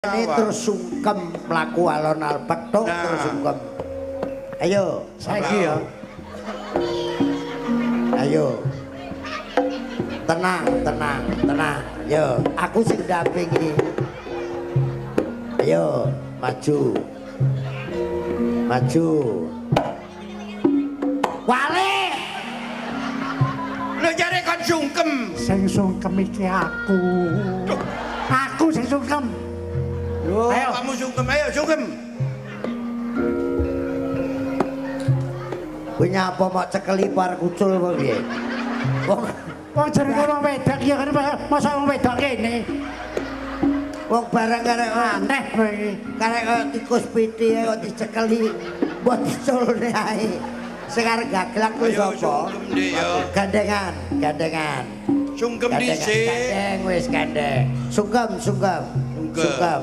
Ini terus sungkem mlaku alon-alon petuk Nah. terus sungkem. Ayo, Saiki ya. Ayo. Tenang, tenang, tenang. Yo, aku sing ndampingi. Ayo, maju. Maju. Wale! Lho, jare kon sungkem. Sing sungkem iki aku. Aku sing sungkem. Lho, Ayo. kamu sungkem, ayo sungkem. Kowe nyapa mok cekeli par kucul apa piye? Wong Wong jenenge wong wedok ya kan masa wong wedok kene. Wong barang karek Aneh kowe iki. Karek kaya tikus piti kok dicekeli mbok diculne ae. Sing arep gaglak kuwi Ayo sapa? sungkem dik ya. Gandengan, gandengan. Sungkem Gandengan, dhisik. gandeng wis gandeng. Sungkem, sungkem. Sungkem. Sungkem.